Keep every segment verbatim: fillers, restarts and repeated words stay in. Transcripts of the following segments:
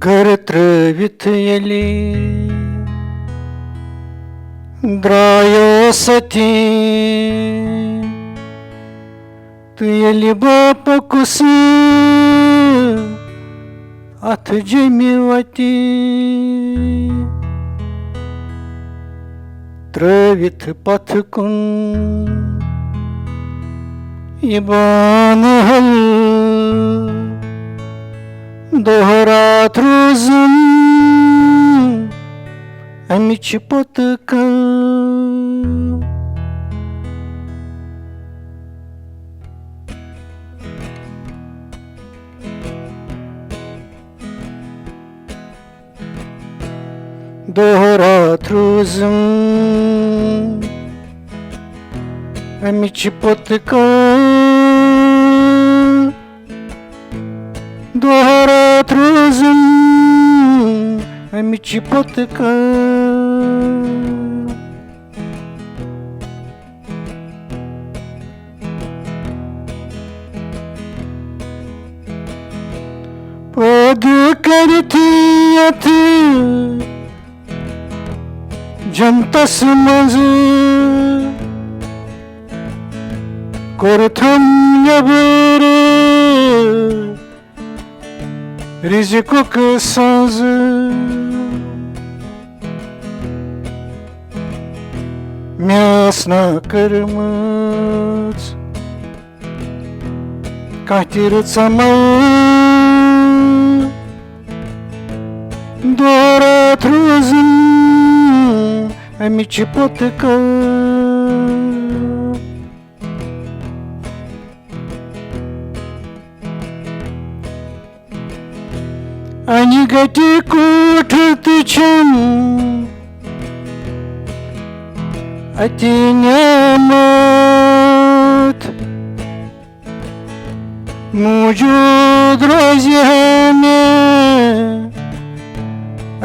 گرٕ ترٲوِتھ ییٚلہِ درٛایو ستی، تہٕ ییٚلہِ بہٕ پوٚکُس اتھ جیٚمہِ وتہِ، ترٲوِتھ پتھ کُن یہِ بانہٕ ہل، دۄہ راتھ روزُن امِچ پوٚتہٕ کل۔ دۄہ راتھ روزُم امِچ پوٚتہٕ کل۔ دۄہ راتھ روزُم امِچ پوٚتہٕ کل۔ پٲدٕ کٔرِتھ یتھ جنتس منٛز، کوٚرتھم نیبر رزقُک ساز۔ مےٚ ٲس نہٕ کٔرمٕژ کانٛہہ تہِ رٕژ عمل۔ دۄہ راتھ روزُن امِچ پوٚتہٕ کل۔ انہِ گٹہِ کوٹھ تہِ چھم اتی نعمت، موجود روزِ ہے مےٚ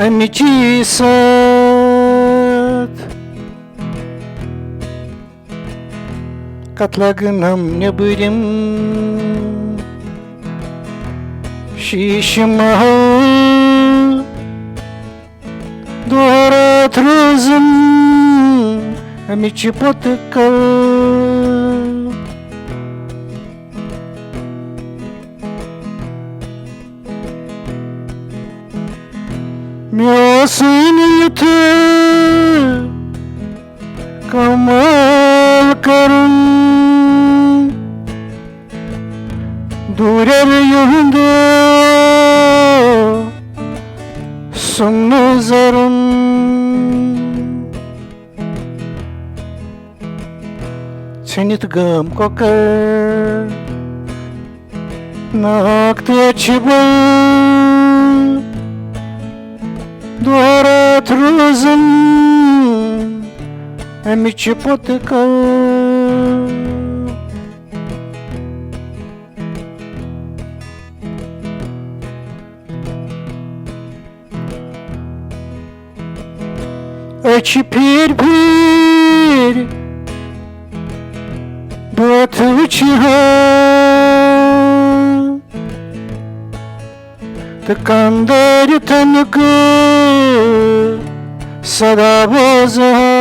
امِچی ساتھ۔ کتھ لگنم نیبرم شیشہٕ محل، دۄہ راتھ روزُن امِچ پوٚتہٕ کل۔ مےٚ اوس نہٕ یُتھ کمال کرُن، دوٗرٮ۪ر یِہُنٛد سُمنہٕ زرُن۔ ژھٔنِتھ گام کۄکر ناگ تہٕ أچھِ بل، دۄہ راتھ روزُن امِچ پوٚتہٕ کل۔ أچھِ پھیٖرۍ پھیٖرۍ بٲتھ وٕچھِ ہا، تہٕ کندارِ تھنُک صدا بوزٕ ہا۔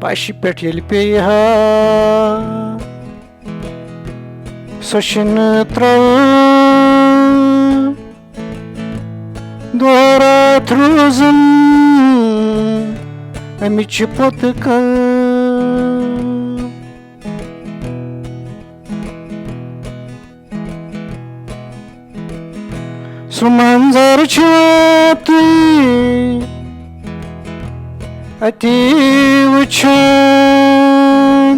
پشہِ پٮ۪ٹھ ییٚلہِ پیٚیہِ ہا سۄ چھِنہٕ ترٛاوان۔ دۄہ راتھ روزُن امِچ پوٚتہٕ کل۔ سُہ منظر چھُ تُہۍ اتی وٕچھان۔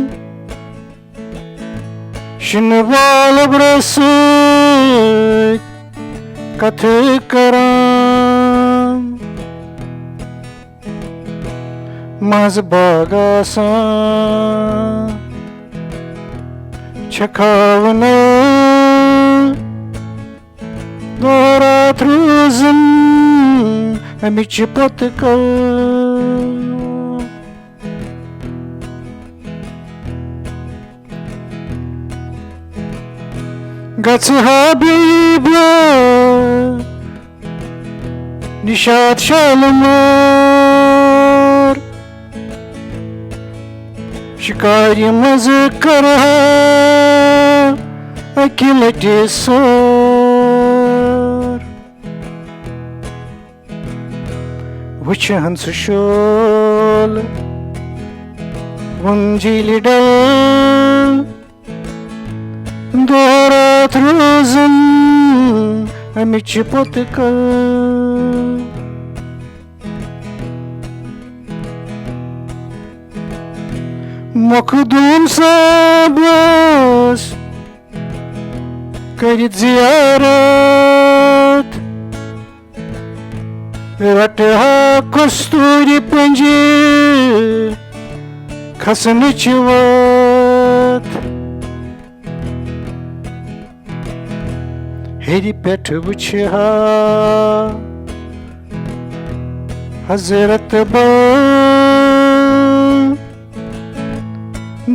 شِنہٕ وال برٛس سۭتۍ کتھٕ کران، منٛزٕ باغ آسان چھکاونہٕ۔ دۄہ راتھ روزُن امِچ پوٚتہٕ کل۔ گژھٕ ہا بیٚیہِ بہٕ نِشاط شالمور، شِکارِ منٛز کرٕ ہا اَکہِ لَٹہِ سٲر۔ وٕچھِ ہن سُہ شول وُن جیٖلہِ ڈل، دۄہ راتھ روزُن اَمِچ پوٚتہٕ کل۔ مخدوٗم صٲبس کٔرِتھ زیارت، رٹہٕ ہا کستوٗرِ پنجہِ کھسنٕچ وَتھ۔ ہیٚرِ پٮ۪ٹھ وٕچھِ ہا حضرت بل،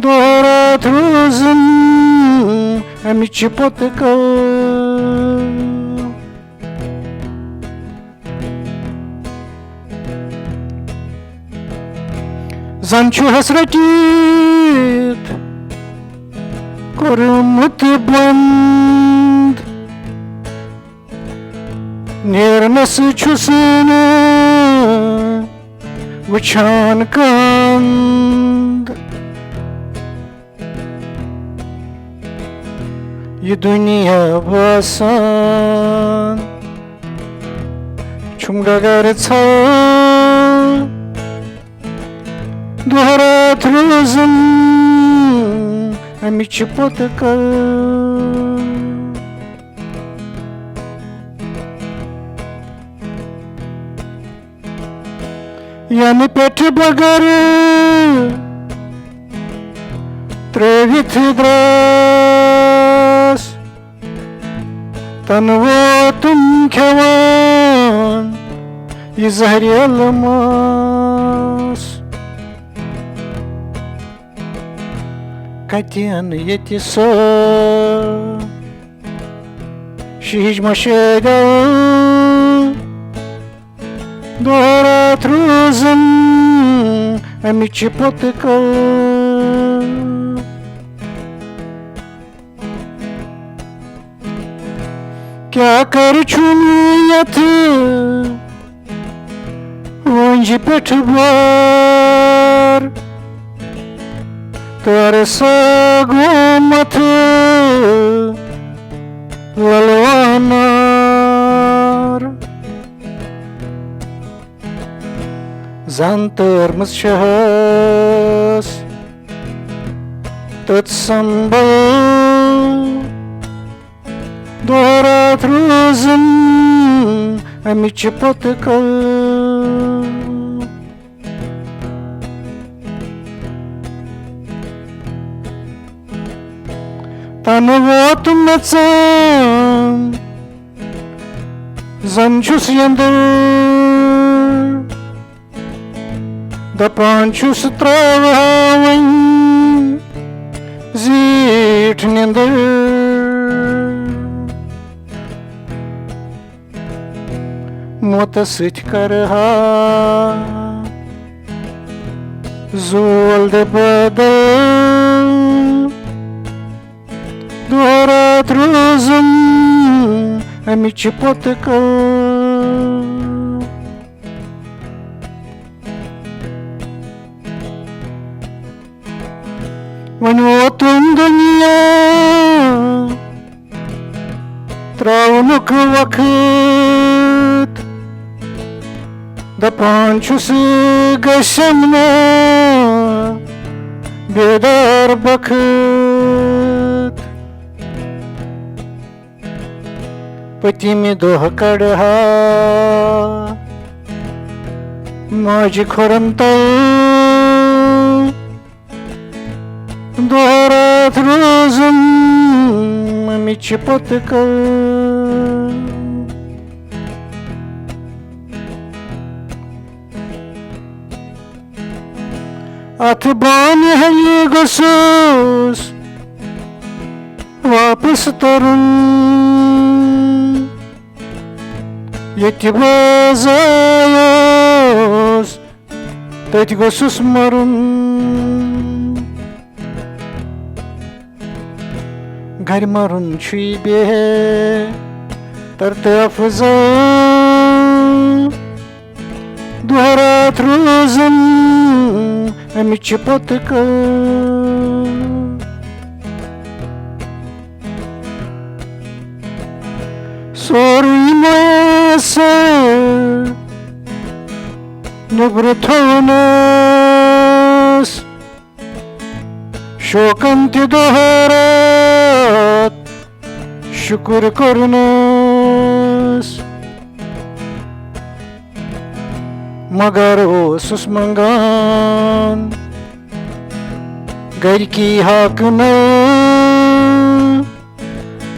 دۄہ راتھ روزُن اَمِچ پوٚتہٕ کل۔ زن چھُ حسرتیت کوٚرمُت بند، نیرنس چھُس نہٕ وٕچھان کند۔ یہِ دُنیا باسان چھُم گگر ژھاو، دۄہ راتھ روزُن اَمِچ پوٚتہٕ کل۔ ینہٕ پٮ۪ٹھٕ بغٲر ترٲوِتھ دراس، تنہٕ ووتُم کھٮ۪وان یہِ زہریلہٕ ماس۔ کتہِ انہٕ ییٚتہِ سۄ شیٖش مشٲدل؟ دۄہ راتھ روزُن اَمِچ پوٚتہٕ کل۔ کیٛاہ کَرٕ چھُم یَتھ وٲنٛجہِ پٮ۪ٹھ بار؟ ترسا گوٚو متھ للوانار۔ زن تٲرمٕژ چھہس تٔژ سنبل، دۄہ راتھ روزُن اَمِچ پوٚتہٕ کل۔ تنہٕ ووت مےٚ ژام، زن چھُس یندر، دپان چھُس تراوٕ ہا وۄنۍ زیٖٹھ نِندٕر۔ موتس سۭتۍ کرٕ ہا زول دِ بدل، دۄہ راتھ روزُن اَمِچ پوٚتہٕ کل۔ وۄنۍ ووتُم دُنیا تراونُک وقت، دپان چھُس گژھم نہٕ بیدار بخت۔ پٔتمہِ دۄہ کڑٕ ہا ماجہِ کھۄرن تل، دۄہ راتھ روزُن اَمِچ پوٚتہٕ کل۔ اتھ بانہِ ہلہِ گوٚژھُس واپس واپس ترُن۔ ییٚتہِ بہٕ زایوس، تٔتۍ گوٚژھُس مرُن۔ گرِ مرُن چھُے بہتر تہٕ افضل۔ دۄہ راتھ روزُن اَمہِ چہِ پوٚتہٕ کَل۔ سورُے میسر نیٚبرٕ تھوٚونَس، شوقن تہِ دۄہ راتھ شُکُر کوٚرنَس۔ مگر اوسُس منٛگان گرِکی حق نہٕ۔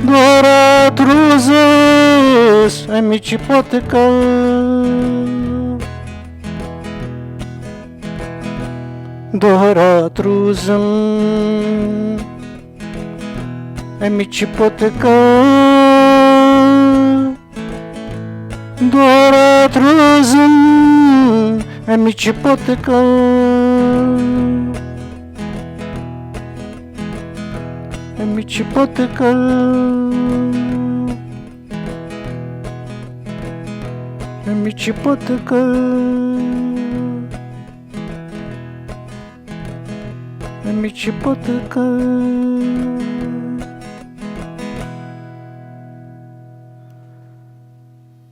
دۄہ راتھ روٗزٕس اَمِچ پوٚتہٕ کَل۔ دۄہ راتھ روٗزٕم اَمِچ پوٚتہٕ کَل۔ دۄہ راتھ روزُن اَمِچ پوٚتہٕ کَل، اَمِچ پوٚتہٕ کَل، اَمِچ پوٚتہٕ کَل۔ اَمِچ پوٚتہٕ کَل۔